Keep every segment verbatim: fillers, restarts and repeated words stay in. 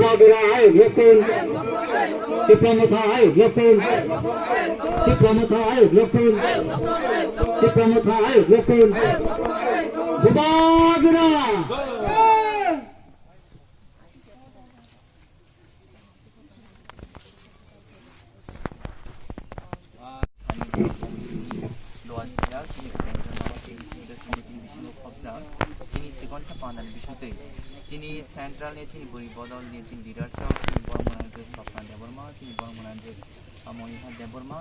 Bubagra ayuk lokun. Tipra Motha ayuk lokun. Tipra Motha ayuk lokun. Tipra Motha ayuk lokun. Bubagra. Lower Siang, chini Upeन्द्ro Nagar T D C Village Committee ni bisingo khopjak, chini chikonsa pandani bisingtwi, chini central ni chini bwrwi bodol ni chini leaders rok, chini borok mwnang je Swapna Debbarma, chini borok mwnang je, ah, Moniha Debbarma,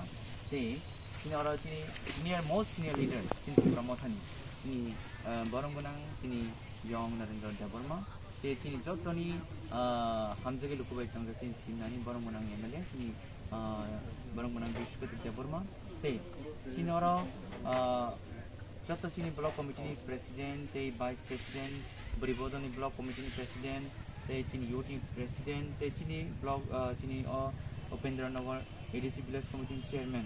tei chini oro chini senior, most senior leader, chini Tipra Mothani, chini, ah, borok mwnang chini Yong Narendra Debbarma, tei chini jottoni, ah, hamjagwi luku bai chongjak chini Simnani borok mwnang M L A, chini, ah, borok mwnang Biswajit Debbarma, tei chini oro, ah, jotto chini block committee ni president tei vice president, bwrwi bodol ni block committee ni president, tei chini youth ni president, tei chini block, ah, chini o Upendra Nagar A D C village committee ni chairman,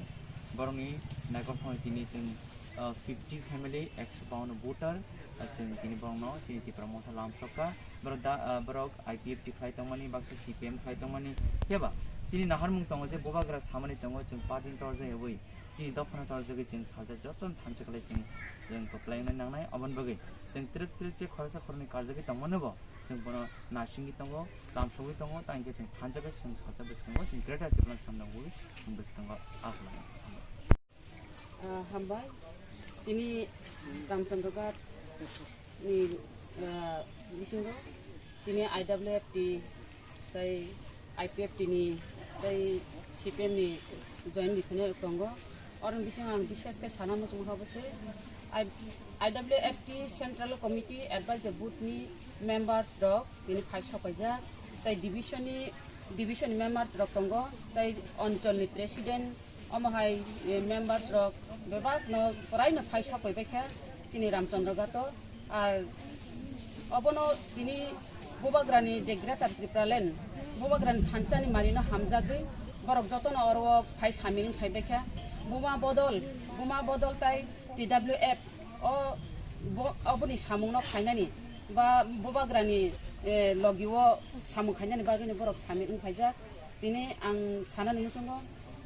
borokni naikolphano tini chwng, ah, fifty family, ekso bawanno voter, ah, chwng tini borokno chini Tipra Motha lamsokha. Borok da, ah, borok I P F T khlai tongmani, baksa C P M khlai tongmani, phiya ba chini naharmung tongo je bubagra samani tongo, chwng party ni torjak yawi chini dophano torjagwi chwng sajak jotono thansa khlai chwng, chwng kwplai wngnai nangnai. Aboni bagwi chwng twrwk twrwk je khoroksa khoroknwi karjagwi tongmano bo chwng bono nasingwi tongo, lamsogwi tongo, tei hwnkhe chwng thansa khe chwng sajak bwskango chwng Greater Tipraland samno ugwi chwng bwskango aklai. Ah, hambai. Tini Ramchandra Ghat ni, ah, bisingo tini I W F T tei I P F T ni tei C P M ni join riphina tongo. Oro bisingo ang bishes khe sana muchung habo se I-, I W F T Central Committee Advisor Board ni members rok tini phai sopaijak tei division ni, division ni members rok tongo tei onchol ni president. Omo hai, eh, members rok bebak no porai no phai sokoi bai kha chini Ramchandra Ghat o. Ar obono tini bubagrani je Greater Tipraland, bubagrani thansa ni mari no hamjagwi borok jotono oro o phai samil wng phai bai kha. Buma bodol, buma bodol tai T W F o bo-, oboni samung no khainani ba bubagrani, eh, logi o samung khainani bagwi no borok samil wng phaijak. Tini ang sanani muchungo,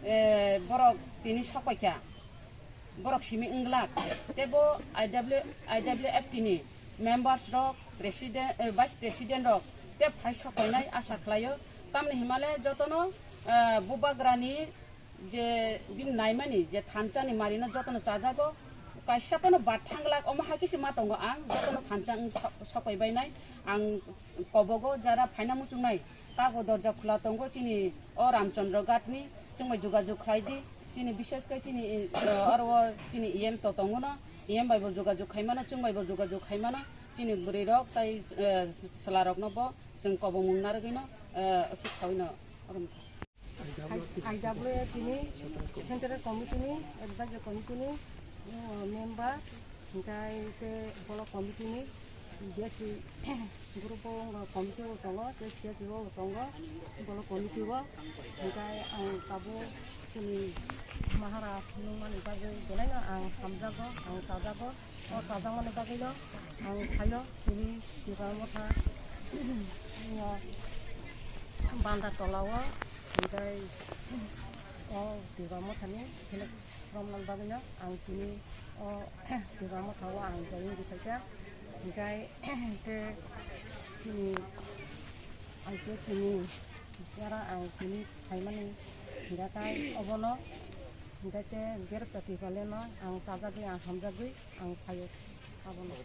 eh, borok tini sokpaikha, borok simi wng glak, tei bo I W, I W F T ni members rok, president, eh, vice president rok tei phai sokpainai asa khlaio. Tamni himale jotono, eh, bubagrani je bini naimani je thansani marino jotono chajago, kaisa pono bathang glak, omo hai khe se ma tongo ang, jotono thansa wng so-, sokoi bainai ang kobogo jara phaina muchungnai. Tago dorja khula tongo chini o Ramchandra Ghat ni, chwng bai jogajog khlai di. Chini bishes khe chini, eh, oro o chini E M to tongo no, E M bai bo jogajog khai mano, chwng bai bo jogajog khai mano. Chini bwrwi rok tai, eh, chwla rok no bo chwng kobongmung narwgwi no, eh, aswk saui no oro wngkha. I W F T ni Central Committee ni, Advisory Committee ni, uh, member, hingkai te Block Committee ni, B S C group o wngkha committee o tongo, tei C S C o tongo, Block Committee o. Hingkai ang tabuk chini Maharaj nungmani bagwi belaino ang hamjago, ang chajago. O chajakmani bagwino ang phaio chini Tipra Motha, o Banda Tola o, hingkai o Tipra Mothani select romna bagwino ang chini o Tipra Motha o ang join rwphaikha. Hingkai te chini I P F T ni jara ang chini phaimani hingkha obono, hingkha te Greater Tipraland no ang chajagwi, ang hamjagwi ang phaio abono.